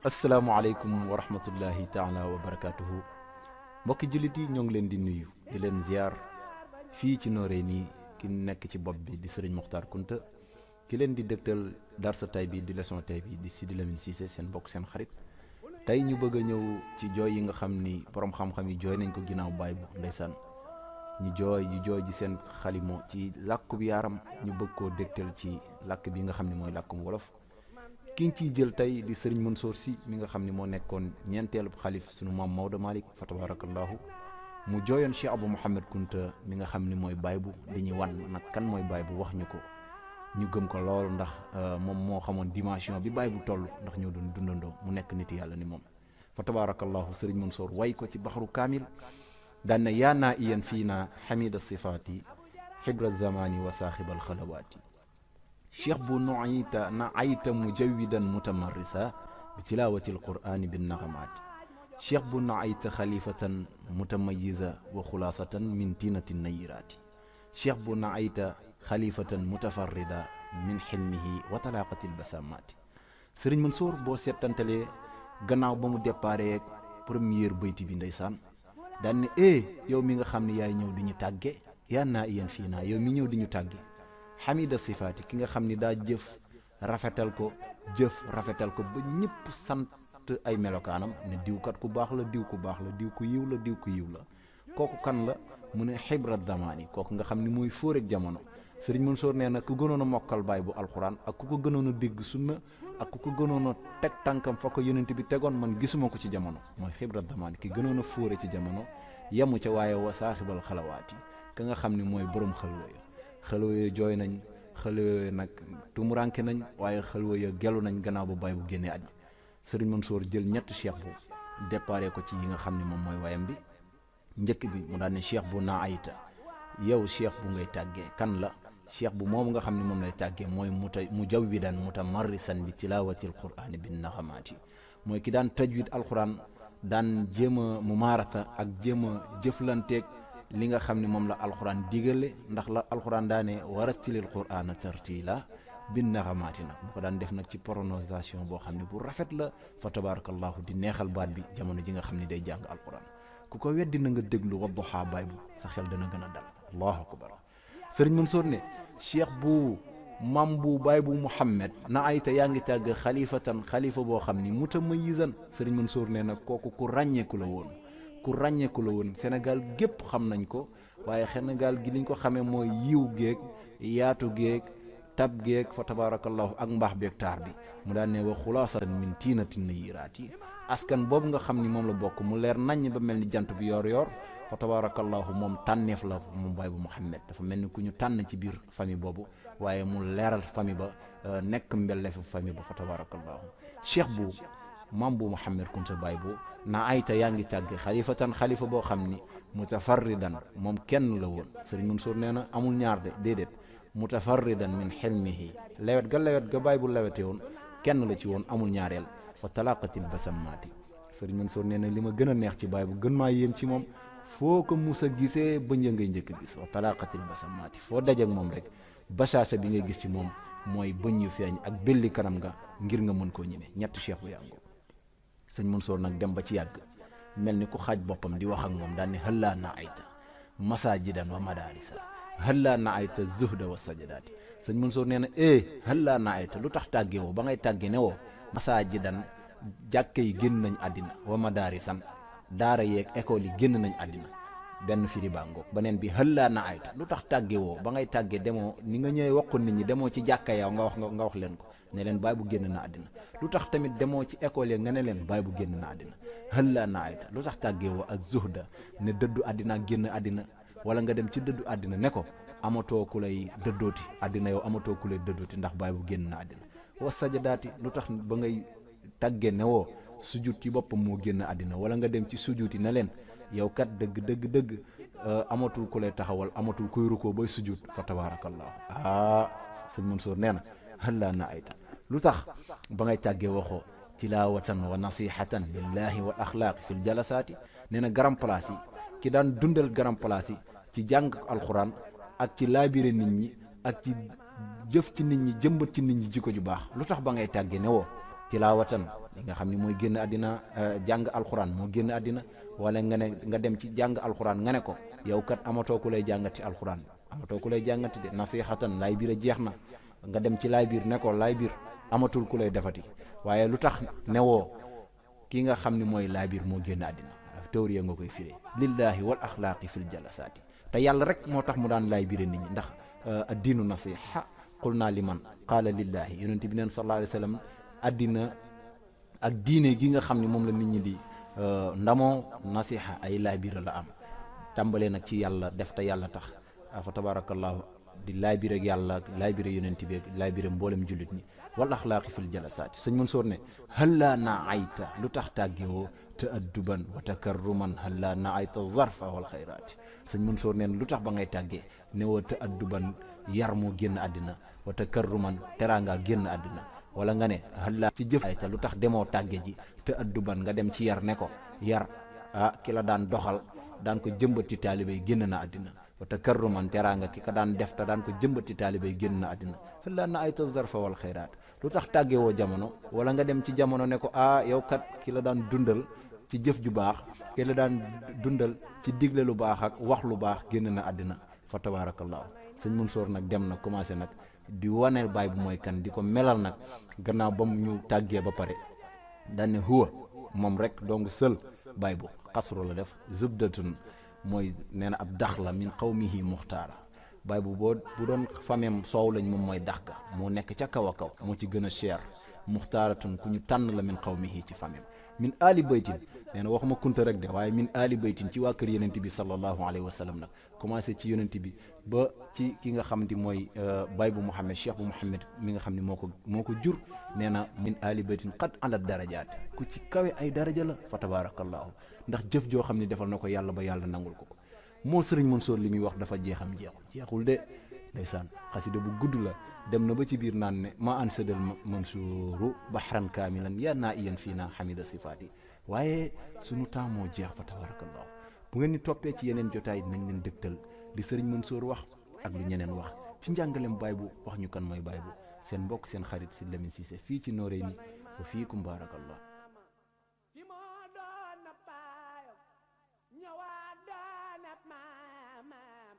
asalaamaaleykum wa rahmatullahi taala wa barakaatuhu mbokki jullit yi ñoo ngi leen di nuyu di leen ziar fii ci Noreyni ki nekk ci bopp bi di Serigne Mokhtar Kounta ki leen di dëgtal darsa tay bi di leçon tay bi di Sidi Lamine Cissé seen mbokk seen xarit tey ñu bëgg a ñëw ci jooy yi nga xam ni borom xam-xam yi jooy nañ ko ginnaaw baay bu ndeysaan ñu jooy ji seen xalimo ci làkku bi yaaram ñu bëgg koo dëgtal ci làkk bi nga xam ne mooy làkkum wolof ki ñu ciy jël tey di Serigne Mansour Sy mi nga xam ne moo nekkoon ñeenteelu xalif sunu maam Maodo Malick fa tabarakallahu mu jooyoon Cheikh Abou Mouhamed Kounta mi nga xam ni mooy baay bu di ñu wan nag kan mooy baay bu wax ñu ko ñu gëm ko lool ndax moom moo xamoon dimension bi baay bu toll ndax ñoo doon dundandoo mu nekk nit yàlla ni moom fa tabarakallahu Serigne Mansour way ko ci baxaru kaamil daan na yaa naa iyan fii naa xamida sifaati xibra zamani wa saaxibal xalawaati cheikh bu nuayta naayta mujawidan mutamarrisa bi tilawati alqurani bin naxamaati cheikh bu naayta xalifatan mutamayiza wa xulaasatan min tinati nayiraati cheikh bu naayta xalifatan mutafarrida min xilmihi wa talaqati albasamaati Serigne Mansour boo seetantalee gannaaw ba mu déparé première bayti bi ndeysaan daan ne yow mi nga xam ne yaay ñëw di ñu tàgge yaa naa iyan fii naa yow mi ñëw di ñu tàgge xamida sifaati ki nga xam ni daa jëf rafetal ko ba ñëpp sant ay melokaanam ne diwkat ku baax la diw ku baax la diw ku yiw la diw ku yiw la kooku kan la mu ne xibra damaani kooku nga xam ni mooy fóor ak jamono Serigne Mansour nee na ku gënoon a mokkal baay bu alxuraan ak ku ko gënoon a dégg sunna ak ku ko gënoon a teg tànkam fa ko yonent bi tegoon man gisuma ko ci jamono mooy xibra damaani ki gënoon a fóore ci jamono yemu ca waaye wa saaxibal xalawaati ka nga xam ni mooy borom xalwa ya jooy nañ xalwa ya nag tumuranke nañ waaye xalwa ya gelu nañ gannaaw ba baay bu génnee àddina Serigne Mansour jël ñetti cheikh bu déparé ko ci yi nga xam ne moom mooy wayam bi njëkk bi mu daan ne cheikh bu naa ayta yow cheikh bu ngay tàggee kan la cheikh bu moom nga xam ne moom lay tàggee mooy mujawwidan mutamarrisan bi tilawati alqurani bin naxamaati mooy ki daan tajwid alquran daan jéem a mumaarata ak jéem a jëflanteeg li nga xam ne moom la alquran digale ndax la alquran daane warattilil qur'ana tartila bin naxamaati nag mu ko daan def nag ci prononciation boo xam ne bu rafet la fa tabarakallahu di neexal baat bi jamono ji nga xam ne day jàng alquran ku ko weddi na nga déglu Wadduha baay bu sa xel dana gën a dal allahu akbar Serigne Mansour ne cheikh bu mam bu baay bu Mouhamed na ayta yaa ngi tàgg xalifa boo xam ni mutamayizan Serigne Mansour ne nag kooku ku ràññeeku la woon Sénégal gépp xam nañ ko waaye Sénégal gi liñ ko xamee mooy yiw géeg yaatu géeg tab géeg fa tabarakallahu ak mbaax beeg taar bi mu daan ne wa xulaasatan min tiinati nayiraati askan boobu nga xam ni moom la bokk mu leer naññ ba mel ni jant bi yor fa tabarakallahu moom tànneef la moom baay bu Mouhamed dafa mel ni ku ñu tànn ci biir famille boobu waaye mu leeral famille ba nekk mbelleefu famille ba fa tabarakallahu cheikh bu maam bu Mouhamed Kounta baay bu na ayta yaa ngi tàgg xalifa boo xam ni mutafarridan moom kenn la woon Serigne Mansour nee na amul ñaar de déedéet mutafarridan min xilmihi lewet ga baay bu lewete woon kenn la ci woon amul ñaareel wa talaqatil basamaati Serigne Mansour nee na li ma gën a neex ci baay bu gën maa yéem ci moom foo ko musa gisee bëñ ngay njëkk a gis wa talaqatil basamaati foo dajeek moom rek basaasa bi ngay gis ci moom mooy bëñ yu feeñ ak belli kanam nga ngir nga mën koo ñeme ñetti cheikh bu yàngoo Serigne Mansour nag dem ba ci yàgg mel ni ku xaaj boppam di wax ak moom daan ne hëllaa na ayta masajidan wa madarisa hëllaa na ayta zuhda wa sajadaati Serigne Mansour nee na hëllaa na ayta lu tax tàggee woo ba ngay tàggee ne woo masajidan jàkke yi génn nañ àddina wa madarisan daara yeeg école yi génn nañ àddina benn firi baa ngoog beneen bi hëllaa na ayta lu tax tàgge woo ba ngay tàggee demoo ni nga ñëwee waxoon nit ñi demoo ci jàkka yaw nga wax leen ko ne leen baay bu génn na àddina lu tax tamit demoo ci école ya nga ne leen baay bu génn na àddina hëllaa na ayta lu tax tàggee woo ak zuhda ne dëddu àddina génn àddina wala nga dem ci dëddu àddina ne ko amatoo ku lay dëddooti àddina yow amatoo ku lay dëddooti ndax baay bu génn na àddina wa sajadaati lu tax ba ngay tàggee ne woo sujut ci boppam moo génn àddina wala nga dem ci sujut yi ne leen yow kat dëgg amatul ku lay taxawal amatul kuy rukkoo bay sujut fa tabarakallahu Serigne Mansour nee na hëllaa na ayta lu tax ba ngay tàggee waxoo tilawatan wa nasihatan lillahi wal axlaaqi fil jalasaati nee na garam place yi ki daan dundal garam place yi ci jàng alxuraan ak ci laabire nit ñi ak ci jëf ci nit ñi jëmbat ci nit ñi jikko ju baax lu tax ba ngay tàggee ne woo tilaawatan li nga xam ne mooy génn àddina jàng alxuraan moo génn àddina, wala nga dem ci jàng alxuraan nga ne ko yow kat amatoo ku lay jàngati alxuraan, amatoo ku lay jàngati de. nasihatan laay biir a jeex na, nga dem ci laay biir ne ko laay biir amatul ku lay defati, waaye lu tax newoo ki nga xam ne mooy laay biir moo génn àddina. théorie nga koy firee lillahi wal axlaaqi fil jalasaati, te yàlla rek moo tax mu daan laay biire nit ñi, ndax addiinu nasiha qul naa liman qaala lillahi. yonent bi neen sallallahu alayhi wa sallam addina ak diine gi nga xam ne moom la nit ñi di ndamoo nasiha ay laay biir la am, tàmbalee nag ci yàlla def te yàlla tax. fa tabarakallahu di laay biir ak yàlla, laay biir yonent bi, laay biir mboolem jullit ñi. wal axlaaqi fil jalasaati. sëñ Mansour ne halla naayta, lu tax tàggewoo ta'adduban wa takarruman halla naayta zarfa wal xayraati. sëñ Mansour neen lu tax ba ngay tàggee ne woo ta'adduban yar moo génn àddina, wa takarruman teraanga génn àddina, wala nga ne halla ci jëf ayta, lu tax demoo tàgge ji ta'adduban nga dem ci yar ne ko yar ki la daan doxal daan ko jëmbati taalibe yi génn na àddina, wa takarruman teraanga ki ka daan def te daan ko jëmbati taalibe yi génn na àddina. halla naayta zarfa wal xayraat, lu tax tàggewoo jamono, wala nga dem ci jamono ne ko yow kat ki la daan dundal ci jëf ju baax, ki la daan dundal ci digle lu baax ak wax lu baax génn na àddina. fa tabarakallahu sëñ Mansour nag dem na commencé nag di waneel baay bu mooy kan, di ko melal nag gannaaw ba mu ñu tàggee ba pare daan ne huwa moom rek donc seul baay bu xasru la def zubdatun mooy nee na ab dax la min qawmihi muxtaara. baay bu bu doon fameem soow lañ moom mooy dax ga moo nekk ca kaw a kaw, moo ci gën a cher. muxtaaratun ku ñu tànn la min qawmihi ci fameem, min ali baytin nee na waxuma kunta rek de, waaye min ali baytin ci waa kër yonent bi sallallahu alayhi wa sallam nag, commencé ci yonent bi ba ci ki nga xam ne mooy baay bu Mouhamed, cheikh bu Mouhamed mi nga xam ne moo ko jur. nee na min ali baytin qad ala darajaat, ku ci kawe ay daraja la. fa tabarakallahu ndax jëf joo xam ne defal na ko yàlla ba yàlla nangul ko ko. moo sëriñ Mansour li muy wax dafa jeexul de ndeysaan. xasida bu gudd la, dem na ba ci biir naan ne ma ansadal Mansuuru bahran kaamilan ya naa iyan fii naa hamida sifaati. waaye sunu temps moo jeex. fa tabarakallahu bu ngeen ni toppee ci yeneen jotaay nañ leen dëgtal li sëriñ Mansour wax ak lu ñeneen wax ci njàngalem baay bu wax ñu kan mooy baay bu. seen mbokk seen xarit si Lamine Cissé fii ci Noreyni wa fiikum baarakallah. ñëwaat doon ab maamam